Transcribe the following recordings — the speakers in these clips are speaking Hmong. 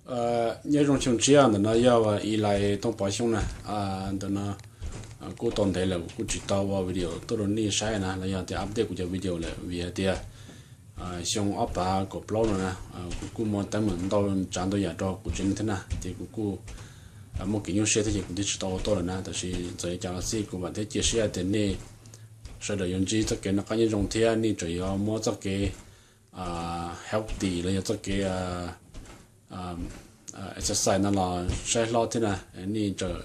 Nyob zoo xyoo tshiab, ntawm no yog Ilais Tooj Pov Xyooj na. Ntawm no kuj tau ntev lawm kuv kuj tsis tau ua video tuaj rau nej saib na los yog tias update kuv cov video lawm vim hais tias xyoo ob phav kaum plaub no na, kuv kuj muaj teeb meem ntau tsav ntau yam rau kuv tsev neeg thiab na, ces kuv kuj muaj kev nyuaj siab thiab ces kuv thiaj tsis tau ua tuaj lawm na. Tab sis txawm li cas los xij kuv vam thiab cia siab tias nej sawv daws yuav ntsib txoj kev noj qab nyob zoo thiab nej tseem yuav muab txoj kev healthy los yog txoj kev exercise no los saib hlob thiab na, nej tseem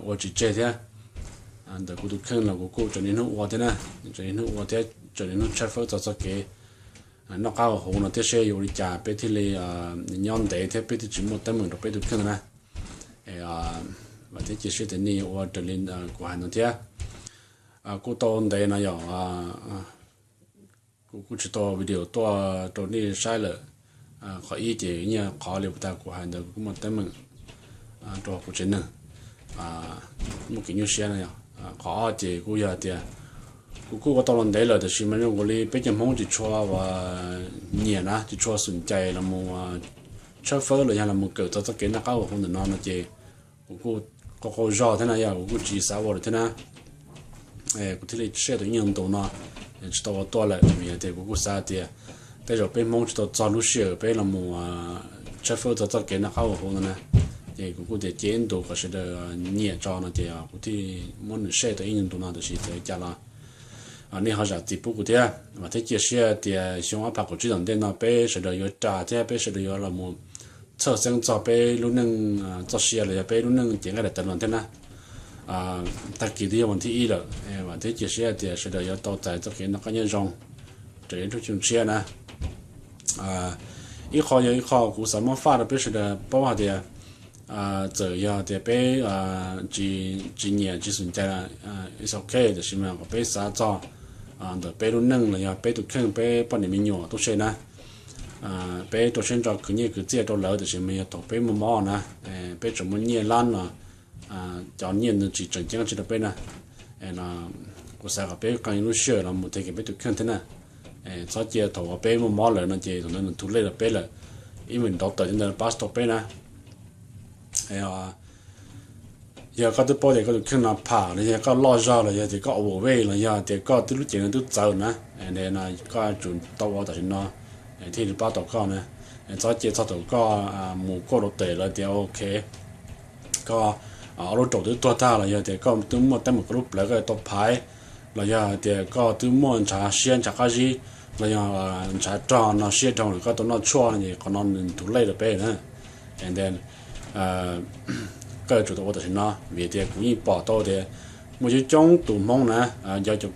ua tsis tseg thiab. Ntawm kuv tus kheej los kuv kuj tseem niaj hnub ua thiab na, tseem niaj hnub ua thiab tseem niaj hnub tshawb fawb txog txoj kev noj qab haus huv no thiab seb yuav ua li cas peb thiaj li nyob ntev thiab peb thiaj tsis muaj teeb meem rau peb tus kheej na. Vam thiab cia siab tias nej yuav ua raws li kuv hais no thiab. Kuj tau ntev no yog kuv kuj tsis tau video tuaj rau nej saib lawm. Qhov ib ces nyaj qhov li uas tas kuv hais ntawd kuv kuj muaj teeb meem rau kuv tsev neeg, muaj kev nyuaj siab no yog. Qhov ob ces kuj yog tias kuv kuj ua tau los ntev lawm tab sis mas zoo nkaus li peb cov Hmoob tsis tshua uas nyiam na, tsis tshua xum cais los mus tshawb fawb los yog los mus kawm txog txoj kev noj qab ua huv ntawm no no ces kuv kuj qau qau zog thiab na yog kuv kuj tsis xav ua lawm thiab na. Kuv thiaj li seb tau ib nyuag ntus no tsis tau ua tuaj lawm vim tias kuv kuj xav tias tej zaum peb Hmoob tsis tau txog lub sij hawm peb los mus tshawb fawb txog txoj kev noj qab ua huv no na. Ces kuv kuj tias cia ib ntus kom sawv daws nyiam tso no ces kuv thiaj muab nws seb tau ib nyuag ntus no tab sis txawm li cas los nej ho zam txim pub kuv thiab. Vam thiab cia siab tias xyoo ob phav kaum tsib tom ntej no peb sawv daws yuav ras thiab peb sawv daws yuav los mus txhawj xeeb txog peb lub neej txoj sia los yog peb lub neej cev nqaij daim tawv no thiab na. Tag kis twb yog vas thib ib lawm, vam thiab cia siab tias sawv daws yuav tau txais txoj kev noj qab nyob zoo raws li lub xyoo tshiab na. Ib qho yog ib qho kuv xav muab faj rau peb sawv daws paub hais tias txawm yog tias peb tsis nyiam tsis xum cais, it's ok, tab sis mas kom peb xav txog ntawm peb lub neej los yog peb tus kheej peb poj niam me nyuam tub se na. Peb rau siab ntso khwv nyiaj khwv txiaj rau lawv tab sis mas yog thaum peb muaj mob na, peb tseem muaj nyiaj lab no, cov nyiaj ntawd tsis tseem ceeb tsi rau peb na. Kuv xav kom peb qee lub sij hawm los mus tes kiag peb tus kheej thiab na. Txhob cia thaum uas peb muaj mob lawm no ces thaum ntawd nws too late rau peb lawm, ib meem nrov tawm li ntawd pab tau peb na. Yog koj twb paub tias koj tus kheej no pham los yog koj loj zog los yog tias koj overweight los yog tias koj twb lub cev no twb txawv na, no koj yuav tsum tau ua tam sim no thiaj li pab tau koj na. Txhob cia txog thaum koj mus kuaj rau tes lawv tias ok, koj ob lub raum twb tuag tag los yog tias koj twb muaj teeb meem koj lub plawv koj tau phaiv, los yog tias koj twb muaj ntshav siab ntshav qab zib, los yog ntshav rog no siab dhau lawm koj tau noj tshuaj no ces qhov no nws too late rau peb na. And then koj yuav tsum tau ua tam sim no vim tias kuv yeej pom tau tias muaj coob coob tus Hmoob na,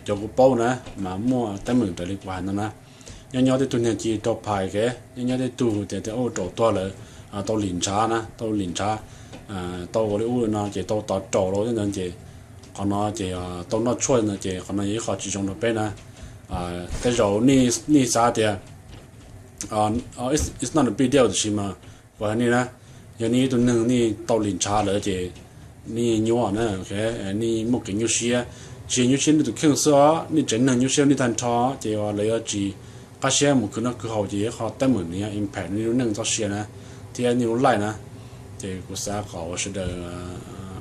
cov kuv paub na, mas muaj teeb meem raws li kuv hais no na. Nyob nyob tej tug niag ci rau phais kev, nyob nyob tej tug tias tias ua raum tuag lawm, tau lim ntshav na, tau lim ntshav, tau ua li ub li no ces tau tov raum los tej ntawd ces qhov no ces tau noj tshuaj no ces qhov no yog ib qho tsis zoo rau peb na. Tej zaum nej xav tias it's not a big deal tab sis mas kuv hais nej na, yog nej ib tug neeg nej tau lim ntshav lawm ces nej nyuaj na, nej muaj kev nyuaj siab, tsis yog nyuaj siab nej tus kheej xwb os, nej tsev neeg nyuaj siab nej tag nrho ces lawv yuav tsis qab siab mus khwv noj khwv haus ces yog qhov teeb meem nws yog impact nej lub neej txoj sia na, thiab nej lub life na. Ces kuv xav kom sawv daws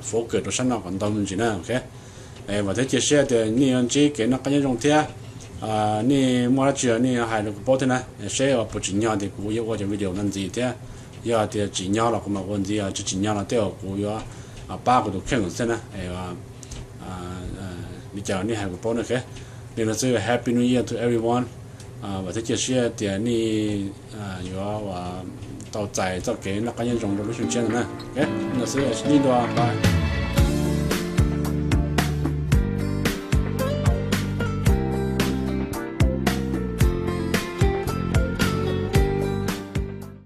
focus rau sab no kom ntau me ntsis na, ok. Vam thiab cia siab tias nej yuav ntsib kev noj qab nyob zoo thiab nej muaj dab tsi nej hais rau kuv paub thiab na, seb puas tsim nyog tias kuv yuav ua cov video no ntxiv thiab. Yog tias tsim nyog los kuv mam ua ntxiv, tsis tsim nyog los tej zaum kuv yuav pab kuv tus kheej xwb na. Li cas nej hais kuv paub na, ok. Li no xwb, Happy New Year to everyone. Vam thiab cia siab tias nej yuav tau txais txoj kev noj qab nyob zoo rau lub xyoo tshiab ntawd na. Ok, li no xwb, nej dua, bye.